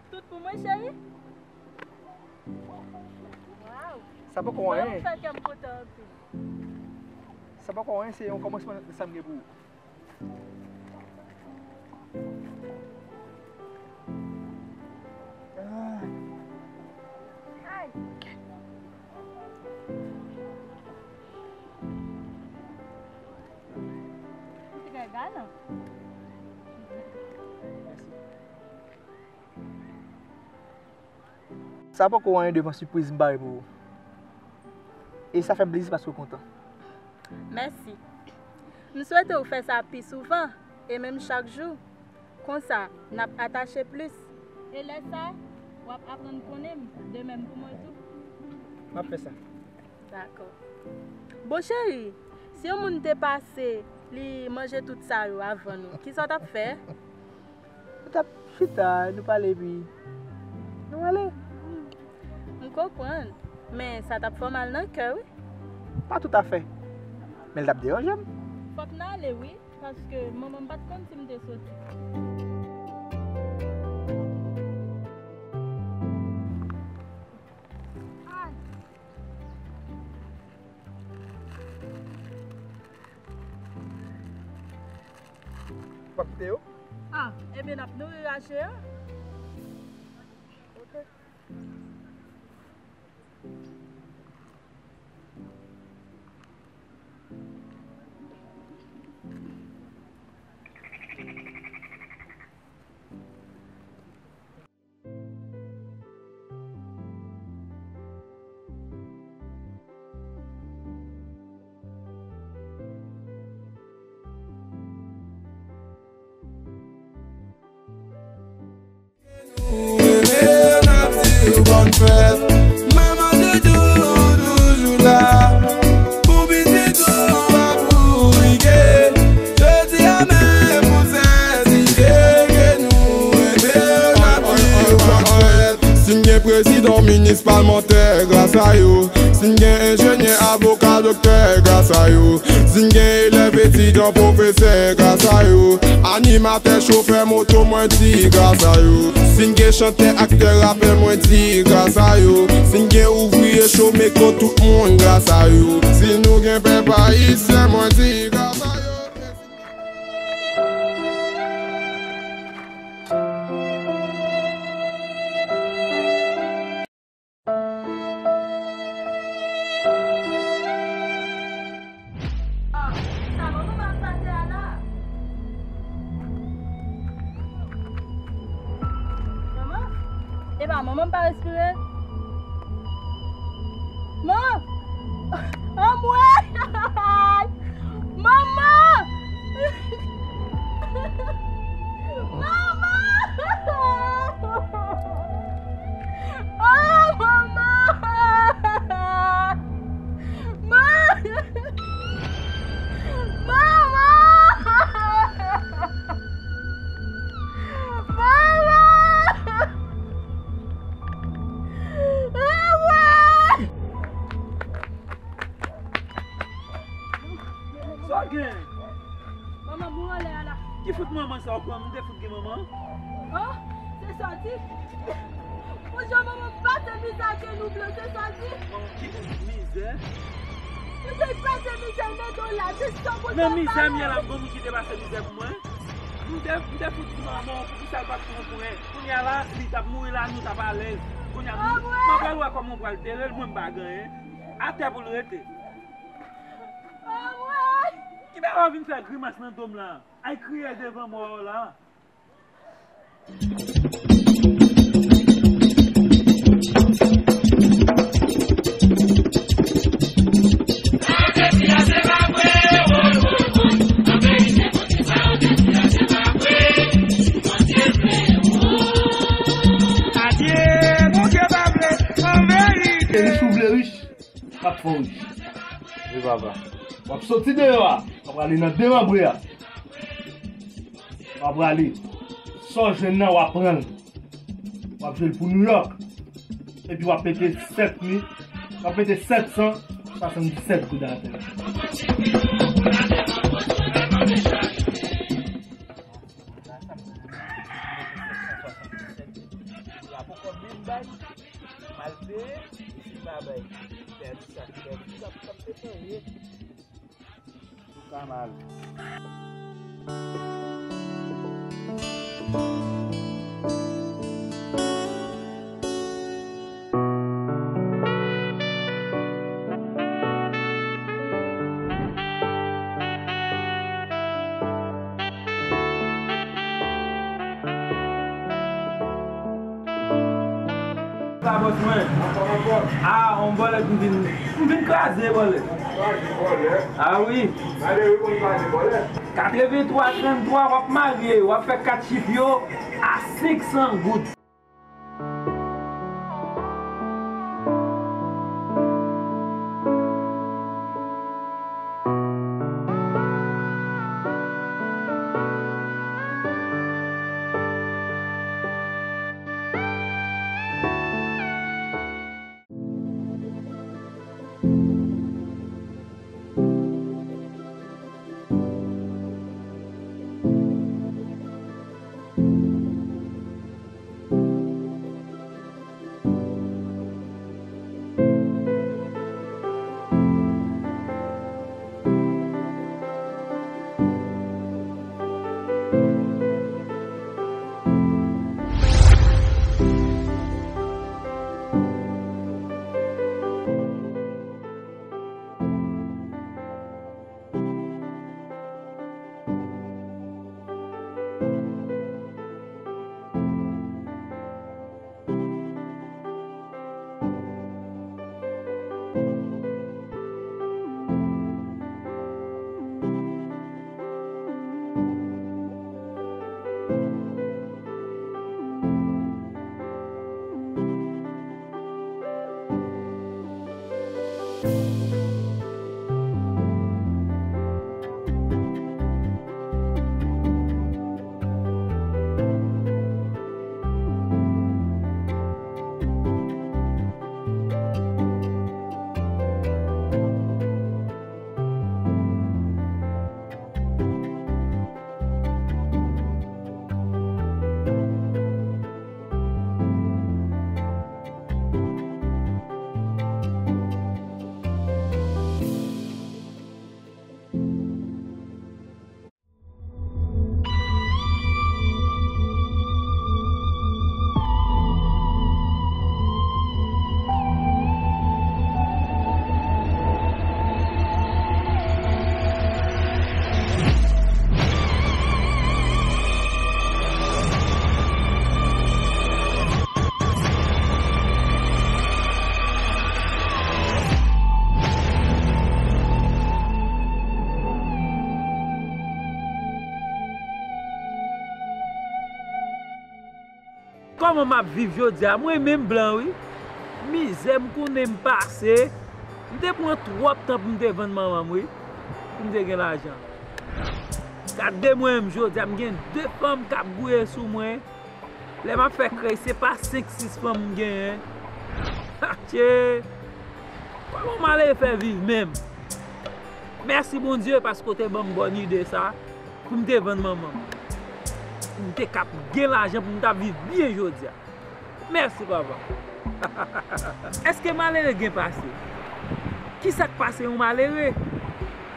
Tout pou mwen, cheri? Waw! Sa poko anyen. Ou fè kè m kontan anpil. Sa poko anyen, se yon kòmansman nan sa m gen pou ou. Ah. Ay! Ou te gaga, non? Mèsi. Sa poko anyen devan sipriz m pare pou ou. E sa fè m plezi paske w kontan. Mèsi. M swete w fè sa pi souvan e menm chak jou. Konsa, n ap atache plis. E lè sa, w ap aprann konnen m, de menm pou mwen tou. M ap fè sa. Dakò. Bon, cheri, si yon moun te pase, li manje tout sa yo avan nou, kisa w t ap fè? Nou t ap chita, nou pale, epi nou ale. M konprann, men sa t ap fè w mal nan kè, wi. Pa toutafè, men l t ap deranje m. Fòk n ale, wi, paske manman m pa t konn si m te soti. Ay! W ap kite yo? Ah, ebyen n ap nouri rache a. Ok. Nou rele, n ap di w bòn fèt. Manman Doudou toujou la pou pitit ou ak pou Ige. Jodi a menm pou Sentide ke nou rele, n ap di w bòn fèt. Si n gen prezidan, minis, palmantè, gras a yo. Si n gen enjenyè, avoka, Aktè, gras a yo. Si n gen elèv, etidyan, pwofesè, gras a yo. Animatè, chofè moto, mwen di gras a yo. Si n gen chantè, aktè, rapè, mwen di gras a yo. Si n gen ouvriye, chomeko, tout moun, gras a yo. Si nou gen pèp ayisyen, mwen di gras a yo. Ah, sa manman m ap pase a la? Manman? Epa, manman m pa respire? Man! Anmwey! Manman! Manman! Oh, manman! Man! Manman! Manman! Manman! Sa w gen? Manman mouri anlè a la. Ki fout manman sa w pran? M te fout gen manman? Oh, se sa w di? Mon Dieu, manman m pase mizè ak nou blan, se sa w di? Manman m kite mizè? Ou te pase mizè nan do la, se sa w pran. Nan mizè m ye la, m gon moun ki te pase mizè pou mwen? M te, m te fout di manman w poukisa l pa t pran pwen. Kounye a la, li t ap mouri la, nou t ap alèz. Kounye a, m, m pral wè kòman w pral tere l, mwen m pa gen anyen. Atè pou l rete. Anmwey! Ki bagay w vin fè grimas nan do m la? Ay kriye devan mò w la. Adye, Bondye pa vle, an verite. Rich ou vle rich, m ap fè w rich. Wi, papa. W ap soti deyò a, w ap prale nan demanbre a. W ap prale. Sa w jwenn nan, w ap pran l. W ap jwe l pou New York. Epi w ap mete sèt mil, w ap mete sèt san swasanndisèt goud atè. Mal peye, si pa bay, pèdi sa, pèdi sa, sa te peye. Ou ka mal. Sa bòs mwen. A, on bòlèt m vin, m vin kraze bòlèt. Kraze bòlèt? A wi. Malere konn kraze bòlèt. Katrevenntwa tranntrwa, w ap marye, w ap fè kat chif yo a senk san goud. Kòman m ap viv jodi a? Mwen menm blan wi. Mizè m konnen m pase. M te pran twòp tan pou m te vann manman m wi. Pou m te gen lajan. Gade mwen menm jodi a, m gen de fanm k ap gouye sou mwen. Lè m ap fè krèy, se pa senk, sis fanm m genyen. Atye! Kòman malere fè viv menm? Mèsi Bondye paske w te ban m bòn ide sa pou m te vann manman m. Pou m te kab gen lajan pou m ta viv byen jodi a. Mèsi papa. Èske malere gen pase? Kisa k pase yon malere?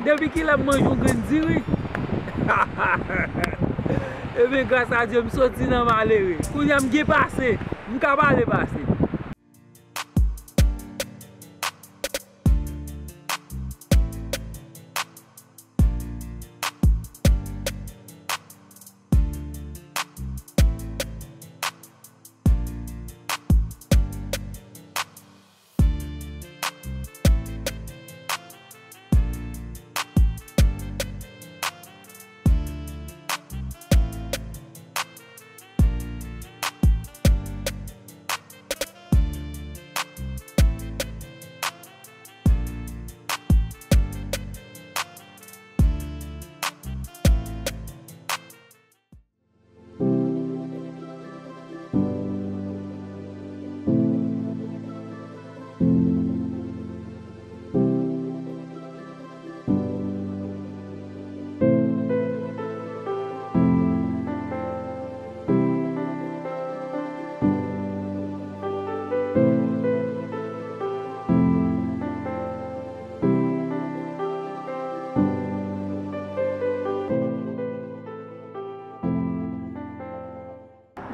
Depi kilè m manje yon grenn diri? Ebyen gras a Dye m soti nan malere. Kounye a m gen pase. M ka pale pase.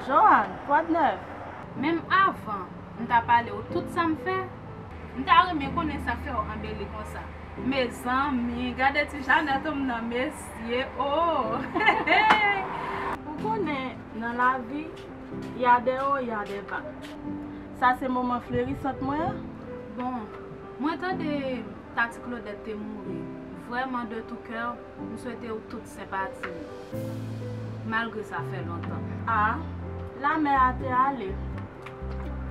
Johan, kwa d nèf? Menm avan m ta pale w tout sa m fè, m ta renmen konnen sa k fè w anbeli konsa. Mezanmi, gade ti Janèt m nan, mesye, oh! Ou konnen, nan lavi, y a des hauts, y a des bas. Sa se moman flerisant mwen an. Bon, mwen tande Tati Claudette te mouri. Vrèman, de tout cœur, m swete w tout senpati m. Malgre sa fè lontan. A, lanmè a te ale.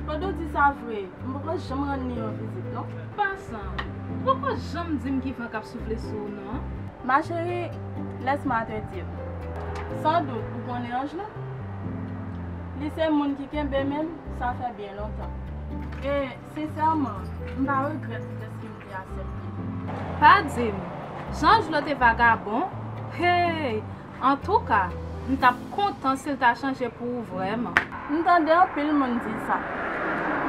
Claude, ou di sa vre, m poko janm rann li yon vizit, non. Pasan, ou poko janm di m ki van k ap soufle sou ou, non. Ma chérie, laisse-moi te dire. Sans doute, ou konnen Ange la? Li se moun ki kenbe men m, sa fè byen lontan. E, sensèman, m pa regrèt dèske m te aksepte. Pa di m, jan Ange la te vagabon, hey! Antouka, m t ap kontan si l ta chanje pou ou vrèman. M tande anpil moun di sa.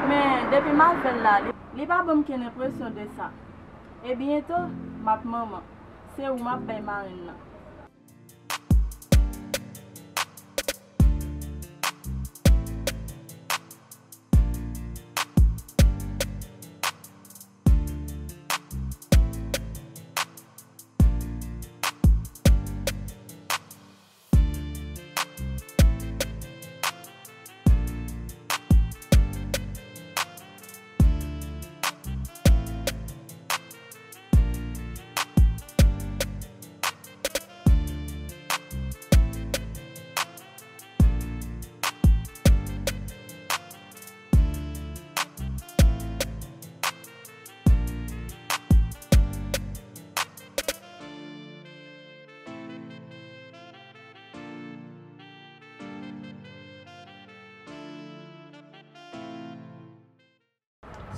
Men, depi m avè l la, li, li pa ban m kenn enpresyon de sa. E byento, m ap manman. Se ou m ap bay marenn nan.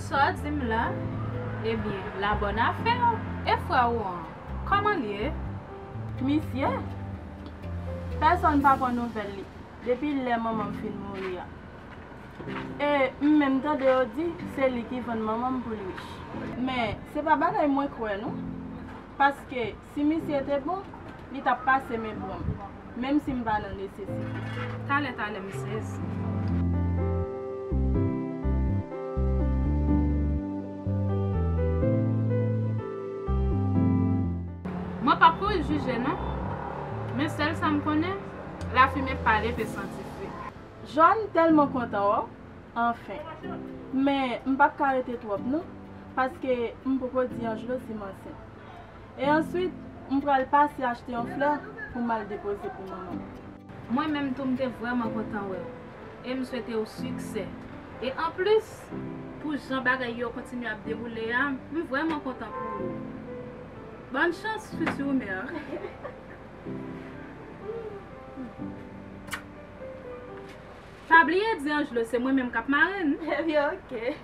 Sa w di m la? Ebyen, la bòn afè w. E frè ou an, kòman l ye? Misye? Pèsonn pa pran nouvèl li depi lè manman m fin mouri a. E m menm tande yo di se li ki vann manman m pou l rich. Men, se pa bagay mwen kwè non. Paske si misye te bon, li t ap pase men pran m, menm si m pa nan nesesite. Talè, talè, m sezi. Mwen p ap kouri jije non, men sèl sa m konnen, lafimen pale pe santi fre. Johan, m tèlman kontan wè w, anfen. Men, m p ap ka rete twòp non, paske m poko di Ange la si m ansent. E answit, m pral pase achte yon flè pou m al depoze pou manman m. Mwen menm tou, m te vrèman kontan wè w. E m swete w siksè. E anplis, pou jan bagay yo kontinye ap dewoule a, m vrèman kontan pou ou. Bòn chans, futur maire. Pa bliye di Anjlo se mwen menm k ap marenn. Ebyen, oke.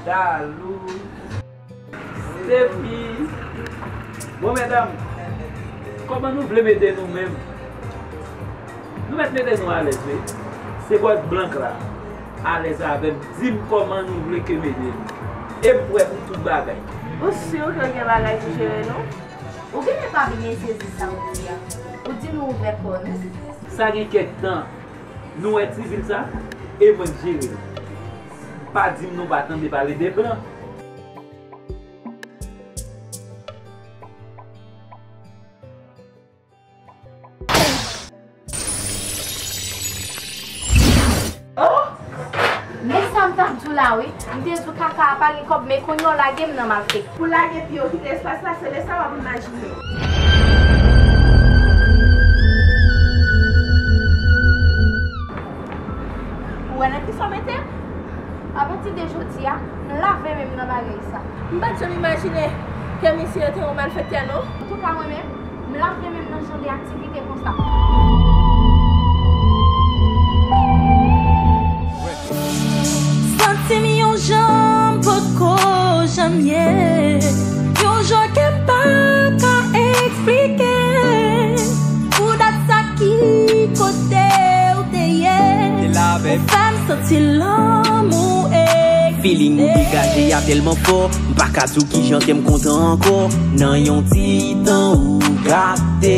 Dalou. Steffi. Bon, medam, kòman nou vle m ede nou menm? Nou mèt mete nou alèz, wi. Se bòs blank la alèz avè m. Di m kòman nou vle ke m ede nou. E m prè pou tout bagay. Ou si ke w gen bagay pou jere nou? Ou genlè pa byen sezi sa w di a. Ou di nou ouvè kò nou. Sa gen kèk tan, nou wè ti vil sa, e mwen k jere l. Pa di m nou pa tande pale de blan. Oh! Men sa m t ap di w la wi. M te di w kaka a pa gen kòb, men kounye a w lage m nan malfektè. Pou lage pye w kite espas la, se lè sa w ap imajine. Ou wè nan kisa w mete m? Apati de jodi a, m lave men m nan bagay sa. M pa t janm imajine ke misye te yon malfektè, non. Antouka, mwen menm, m lave men m nan jan de aktivite konsa. Santi m yon jan m poko janm ye, yon jan ke m pa ka eksplike. Pou dat sa ki kote w te ye, ou fè m santi lanmou egziste. Feeling ou degaje a tèlman fò, m pa ka di w kijan ke m kontan ankò. Nan yon ti tan ou gate.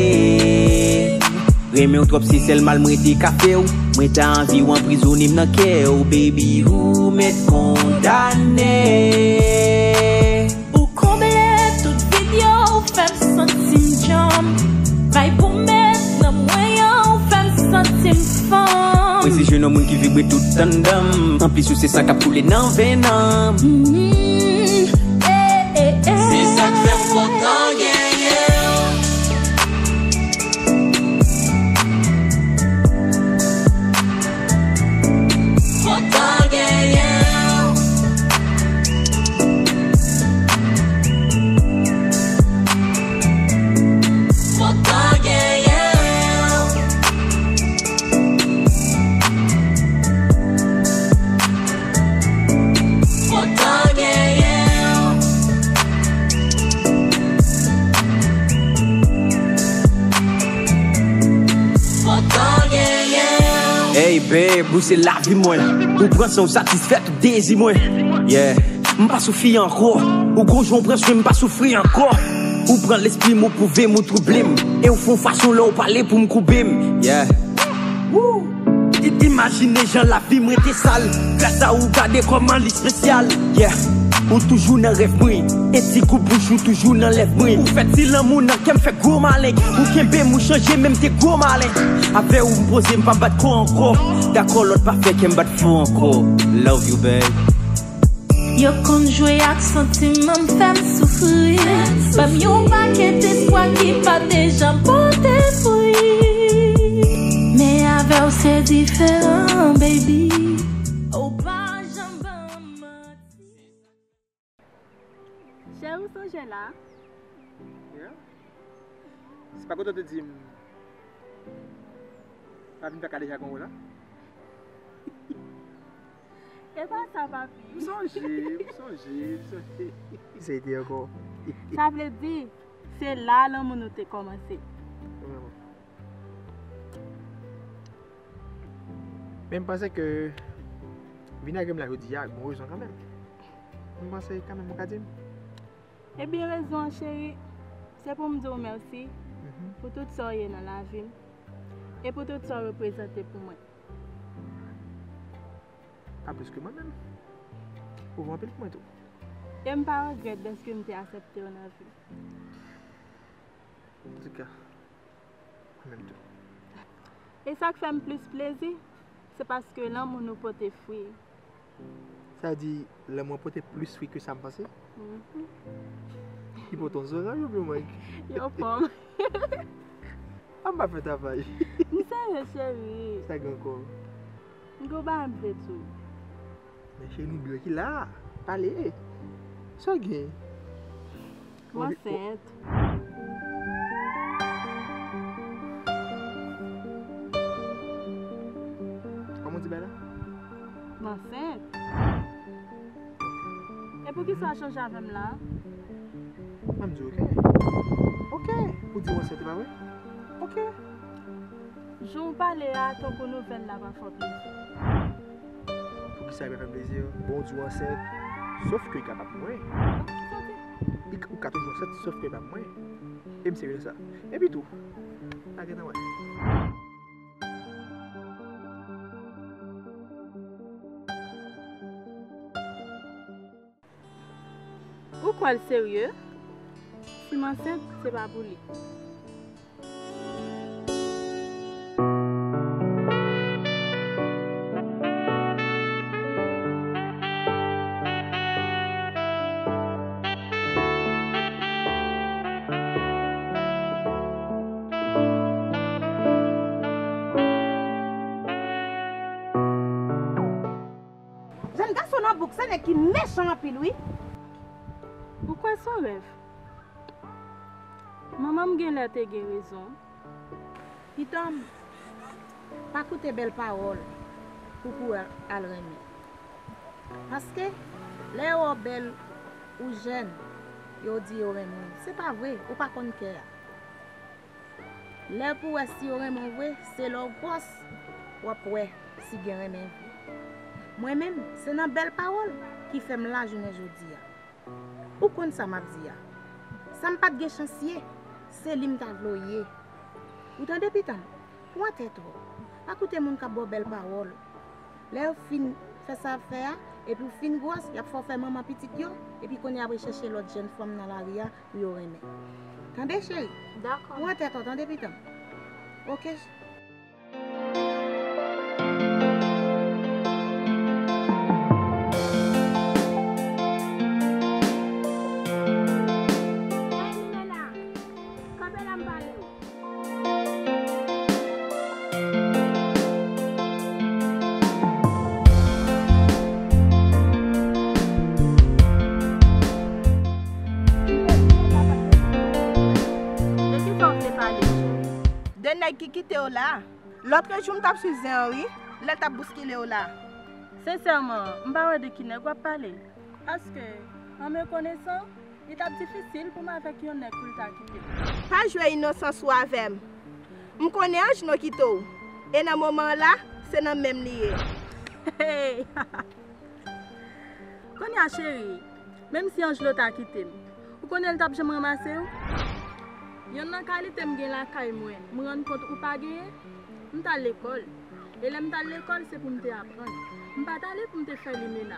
Renmen w twòp, se sèl mal mwen te ka fè w. Mwen ta anvi w anprizone m nan kè w, baby, ou mèt kondane. Ou konble tout vid yo, ou fè m santi m djanm. Vibe ou met nan mwen an, ou fè m santi m fanm. Mwen se jennonm moun ki vibre tout anndan m. Anplis ou se san k ap koule nan venn an. Mm, eh, eh, eh. Se sa k fè m kontan genyen w. Kontan genyen w. Kontan genyen w. Kontan genyen w. Kontan genyen w. Hey babe, ou se lavi mwen. Ou pran san w satisfè tout dezi mwen. Yeah. M pa sou fi ankò. Ou gon jan w pran swen m, pa soufri ankò. Ou pran lespri m, ou pwouve m, ou twouble m. E w fè yon fason lè w pale pou m koube m. Yeah. Woo! I-, imajine jan lavi m rete sal. Gras a ou, gade kòman li espesyal. Yeah. Ou toujou nan rèv mwen. E ti gout bouch ou toujou nan lèv mwen. Ou fè ti lanmou nan kè m fè gwo maleng. Ou kenbe m, ou chanje menm te gwo malen. Avè w m poze, m pa bat kò ankò. Dakò lòt pa fè kè m bat fò ankò. Love you, babe. Yo konn jwe ak santiman m, fè m soufri. Ban m yon pakèt espwa ki pa te janm pote fwi. Men avè w se diferan, baby. Ou pa janm ban m manti. Cheri, ou sonje la? Yeah. Se pa kote w te di m, pa vin fè kadeja kon w la? E pa sa, papi. M sonje, m sonje, m sonje. Sa te ankò. Sa vle di, se la lanmou nou te kòmanse. Vrèman. Men m panse ke vin ak m la jodi a, gon rezon kanmenm. M panse kanmenm ou ka di m. Ebyen, rezon an, cheri, se pou m di w mèsi, mhm, pou tout sa w ye nan lavi m e pou tout sa w reprezante pou mwen. Pa plis ke mwen menm. Ou vo anpil pou mwen tou. E m pa regrèt dèske m te aksepte w nan vi m. Antouka, mwen menm tou. E sa k fè m plis plezi, se paske lanmou nou pote fwi. Sa vle di, lanmou an pote plis fwi ke sa m panse? Mhm. Li pote yon zoranj oubyen yon mang? Yon pòm. An pa fè travay. M serye, cheri. Sa gen ankò? M gen yon bagay m vle di w. Men cheri, nou byen ki la. Pale. Sa w gen? M ansent. Kòman w di bagay la? M ansent. E poukisa w chanje avè m la? Mwen m di oke. Oke. Ou di w ansent, e pa vre? Oke. Jan w pale a, tankou nouvèl la pa fè w plezi. Poukisa li pa fè m plezi? Bon, w di w ansent, sof ke li ka p ap mwen. Ou ka toujou ansent, sof ke li p ap mwen. E m serye sa. Epi tou, pa gentan wè. Ou kwè l serye? Si m ansent, se pa pou li. Jèn gason nan bouk, se nèg ki mechan anpil, wi. Ou kwè se yon rèv? Manman m genlè te gen rezon. Pitanm, pa koute bèl pawòl pou kouri al renmen. Paske, lè yo wè w bèl, ou jèn, yo di yo renmen w. Se pa vre, ou pa konn kè a. Lè pou wè si yo renmen w vre, se lè w gwòs, w ap wè si gen renmen vre. Mwen menm, se nan bèl pawòl ki fè m la jounen jodi a. Ou konn sa m ap di a. Sa m pa t gen chans ye, se li m ta vle w ye. Ou tande, pitanm? Pran tèt ou. Pa koute moun k ap ba w bèl pawòl. Lè yo fin fè sa y ap fè a, epi w fin gwòs, y ap fè w fè manman pitit yo, epi kounye a y ap rechèche lòt jèn fanm nan lari a pou yo renmen. Tande, cheri? Dakò. Pran tèt ou, tande, pitanm? Oke. Hey, Limena! Kanpe la, m pale w. De ki sa w vle pale, cheri? De nèg ki kite w la. Lòtrejou, m t ap swiv zen an, wi, lè l t ap bouskile w la. Sensèman, m pa wè de ki nèg w ap pale. Paske, an me konesan, li t ap difisil pou m avèk yon nèg pou l ta kite m. Pa jwe inosans ou avè m. M konnen Anjlo kite w. E nan moman an la, se nan men m li ye. Hey! Kounye a, cheri, menm si Anjlo ta kite m, ou konnen l t ap janm ranmase w? Yonn nan kalite m gen lakay mwen, m rann kont ou pa genyen. M t al lekòl. E lè m t al lekòl, se pou m te aprann. M pa t ale pou m te fè limena.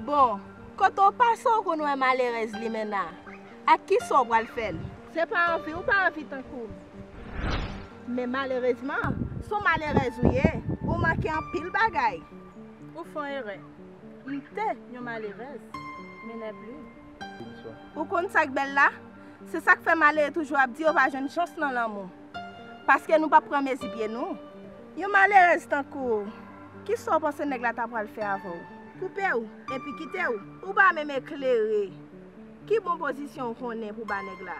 Bon, kote w pase w konn wè malerèz limena? Ak kisa w pral fè l? Se pa anvi, ou pa anvi tankou m. Men malerezman, se yon malerèz ou ye. Ou manke anpil bagay. Ou fè yon erè. M te yon malerèz, men nè pli. Ou konn sa k bèl la? Se sa k fè malere toujou ap di yo pa jwenn chans nan lanmou. Paske nou p ap pran mezi pye nou. Yon malerèz tankou w, kisa w panse nèg la ta pral fè avè w? Koupe w, epi kite w. Ou pa menm eklere. Ki bon pozisyon w konnen pou ba nèg la?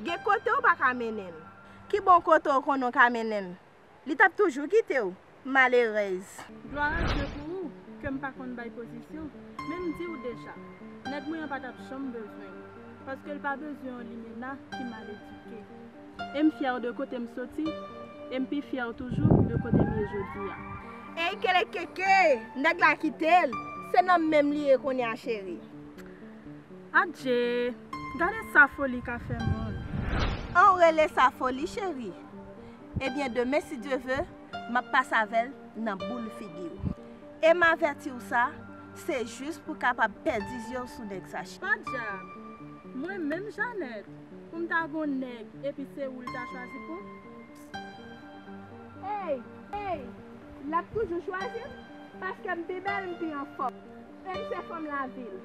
Gen kote w pa ka mennen l. Ki bon kote w konnen w ka mennen l? Li t ap toujou kite w, malerèz. Glwa a Dye pou ou, ke m pa konn bay pozisyon, men m di w deja, nèg mwen an pa t ap janm bezwen w, paske l pa bezwen yon limena ki mal edike. E m fyè de kote m soti, e m pi fyè toujou de kote m ye jodi a. Ey, kelekeke, nèg la kite l, se nan men m li ye kounye a, cheri. Adje, gade sa foli ka fè moun. An w rele sa foli, cheri? Ebyen, demen, si Dye ve, m ap pase avè l nan boul figi w. E m avèti w sa, se jis pou w kapab pèdi zye w sou nèg sa. Podyab! Mwen menm Janèt, pou m ta gon nèg epi se ou l ta chwazi pou. Ey, ey, l ap toujou chwazi m, paske m pi bèl, m pi anfòm. E m se fanm lavil.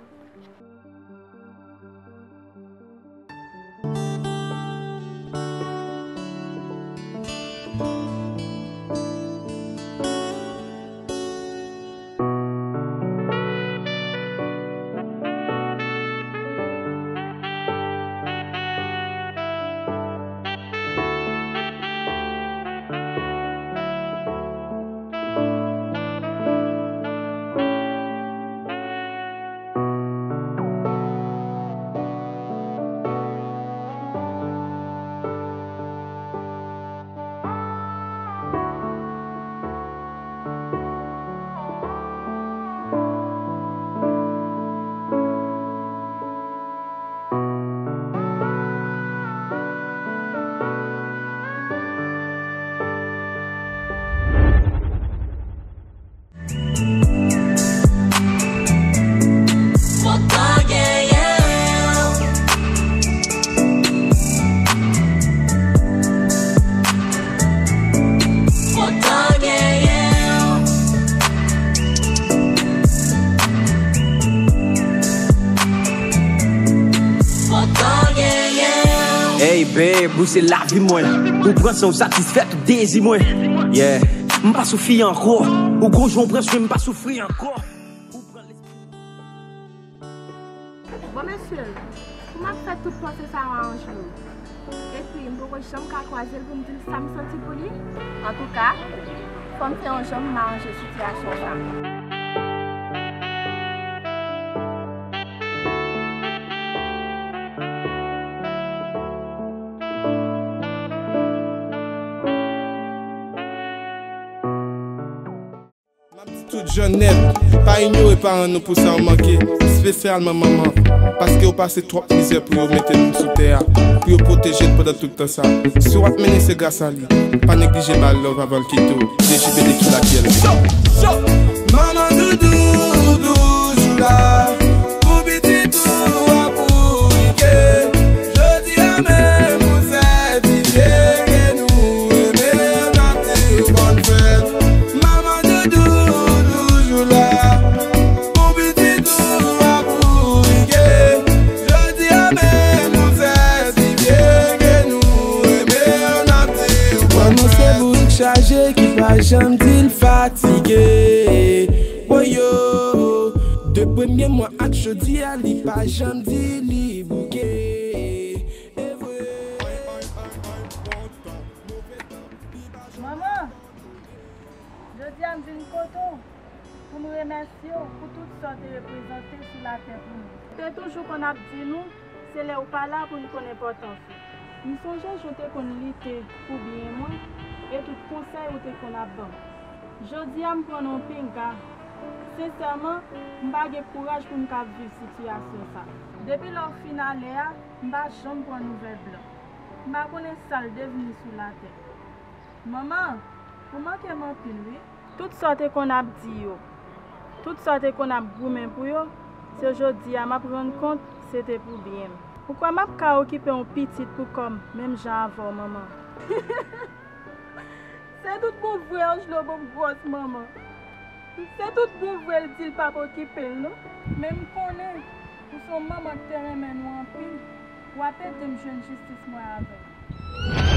Hey babe, ou se lavi mwen. Ou pran san w satisfè tout dezi mwen. Yeah. M pa soufri ankò. Ou gon jan w pran swen m pa soufri ankò. Ou pran lespri. Bon, mesye, kouman ap fè tout panse sa yo a Anjlo? Epi, m poko janm ka kwaze l pou m di l sa m santi pou li. Antouka, fò m fè yon jan pou m aranje sitiyasyon sa. M ap di tout jan nèt, pa inyore paran nou pou sa yo manke, espesyalman manman, paske yo pase twòp mizè pou yo mete nou sou tè a, pou yo pwoteje n pandan tout tan sa. Si w ap mennen, se gras a li. Pa neglije ba l love avan l kite w. D J B D ki lakyèl. Manman doudou toujou la pou pitit ou a pou rike. Jodi a menm ou sètifye ke nou renmen w, n ap di w bòn fèt. Manman doudou toujou la pou pitit ou a pou rike. Jodi a menm ou sètifye ke nou renmen w, n ap di w bòn fèt. Manman se bourik chaje ki pa janm di l fatige. Woyo, de premye mwa ak jodi a, li pa janm di li bouke. E vre. Manman, jodi a m vin kote w pou m remèsye w pou tout sa w te reprezante sou latè pou nou. Te toujou konn ap di nou, se lè w pa la pou n konn enpòtans ou. M sonje jan w te konn lite pou byen mwen e tout konsèy ou te konn ap ban m. Jodi a m pran nan w pinga. Sensèman, m pa gen kouraj pou m ka viv sitiyasyon sa. Depi lè w fin ale a, m pa janm pran nouvèl Blan. M pa konnen sa l devni sou latè. Manman, ou manke m anpil wi. Tout sa w te konn ap di yo, tout sa w te konn ap goumen pou yo, se jodi a m ap rann kont se te pou byen m. Ou kwè m ap ka okipe yon pitit pou kò m menm jan avè w, manman? Se tout bon vre Anjlo ban m gwòs manman. Se tout bon vre l di l p ap okipe l non. Men m konnen ou se yon manman k te renmen nou anpil, w ap ede m jwenn jistis mwen avè l.